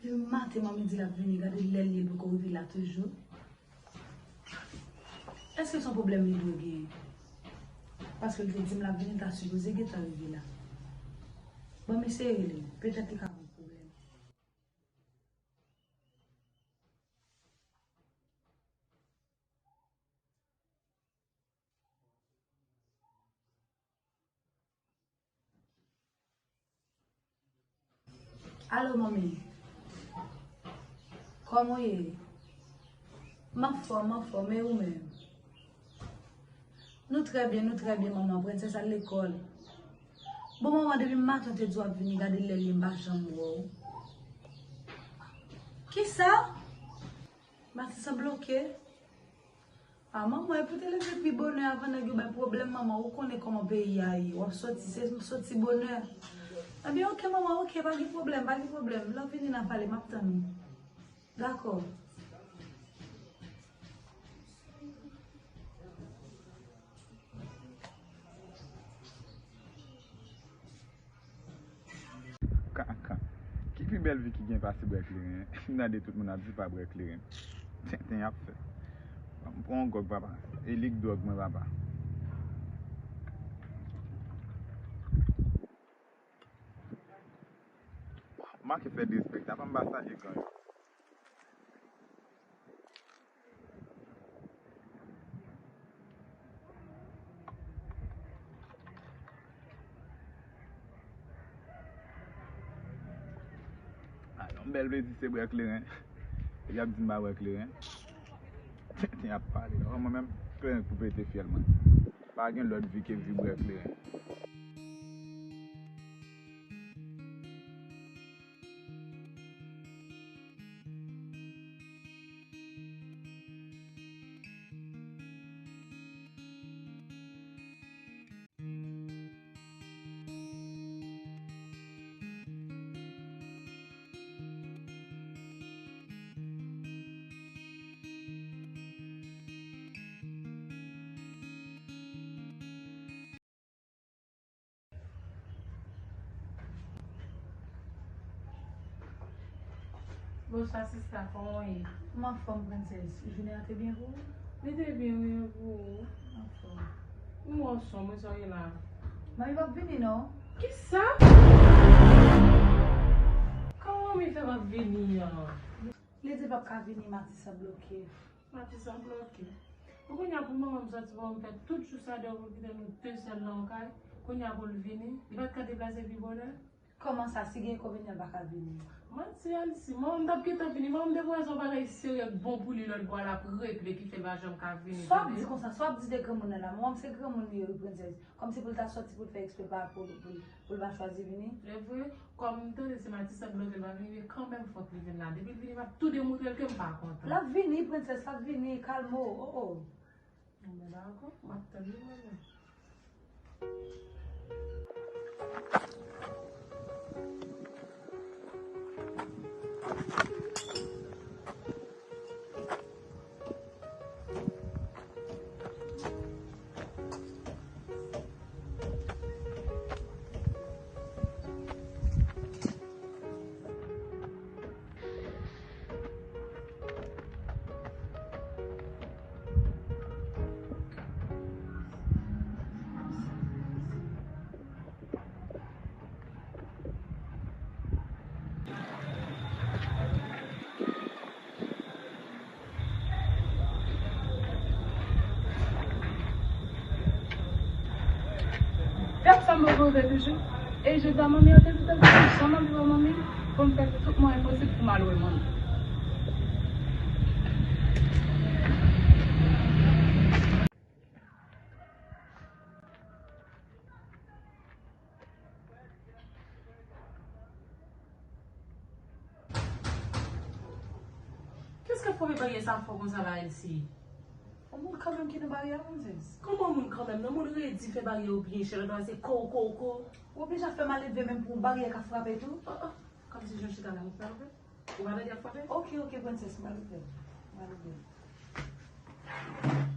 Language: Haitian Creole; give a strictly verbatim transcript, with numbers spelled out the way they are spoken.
Depi maten manmi di l ap vini, gade lè l ye, l poko rive la toujou. Èske se yon pwoblèm li dwe genyen? Paske l te di m l ap vini, l ta sipoze gentan rive la. Bon, m eseye rele l. Petèt li ka gen pwoblèm. Alo, manmi. Kòman w ye? M anfòm, m anfòm, e ou menm? Nou trè byen, nou trè byen, manman. Prensès al lekòl. Bon, manman, depi maten w te di w ap vini, gade lè l ye, m pa janm wè w. Kisa? Matisan bloke? A, manman, epi w te leve pi bonè avan nèg yo bay pwoblèm, manman, ou konnen kòman peyi a ye. W ap soti, se soti bonè. Ebyen, oke, manman, oke, pa gen pwoblèm, pa gen pwoblèm. Lè w vini, n a pale, m ap tann ou. Dakò. Kaka. Ki pi bèl vi ki gen pase bwè kleren? M tande tout moun ap di pa bwè kleren. Tenten y ap fè. Ban m pran yon gwòg, papa. E li k dwòg mwen, papa. Manke fè derespektan, fò m pa salye gang yo. A, yon bèl plezi se bwè kleren. Epi y ap di m pa bwè kleren. Tenten y ap pale. Ò, mwen menm, kleren pou pete fyèl mwen. Pa gen lòt vi ke vi bwè kleren. Bonswa sista, kòman w ye? M anfòm, prensès. Jounen an te byen pou ou? Li te byen, wi, e pou ou? M anfòm. M wè w sonm, wi, sa w ye la? Manmi p ap vini, non. Kisa? Kòman manmi fè p ap vini an? Li di l p ap ka vini, Matisan bloke. Matisan bloke. Bon, kounye a pou manman m sòti, manman m fè tout jou sa deyò pou l kite nou de sèl nan yon kay. Kounye a pou l vini, li pa t ka deplase pi bonè? Kòman sa, si gen enkonvenyan, l pa ka vini? Manti, Alice, manman m t ap gentan vini. Manman m te pwomèt yon bagay serye k bon pou li lòt bò a, l ap regle ki fè l pa janm ka vini, tande. Sa w ap di konsa? Sa w ap di de granmoun nan la? Manman m se granmoun li ye, wi, prensès. Kòmsi pou l ta sòti pou l fè eksprè pa pou, pou, pou l pa chwazi vini? E vre, kòm m tande se Matisan k bloke l pa vini, men kanmenm fòk li vin la. Depi l vini, m ap tou demoutre l ke m pa kontan. L ap vini, prensès, l ap vini, kalme w, o, o. Bon, ben, dakò, m ap tann li mwen menm. Mwen move toujou. E jodi a manmi an te di tou, m pa janm anvi wè manmi, pou m fè tout mwayen posib pou m al wè manmi. Kiyès k ap frape baryè sa fò konsa la, Elsie? Yon moun kanmenm ki nan baryè a, Princess. Kòman moun kanmenm? Non, moun redi fè baryè yo byen chè, lòt bagay se ko, ko, ko. Ou oblije ap fè malelve menm pou yon baryè k ap frape tou? Oh, oh. Kòmsi jan chita la, ou frape? Ou pa tande ap frape? Ok, ok, Princess, m pral ouvè. M pral ouvè.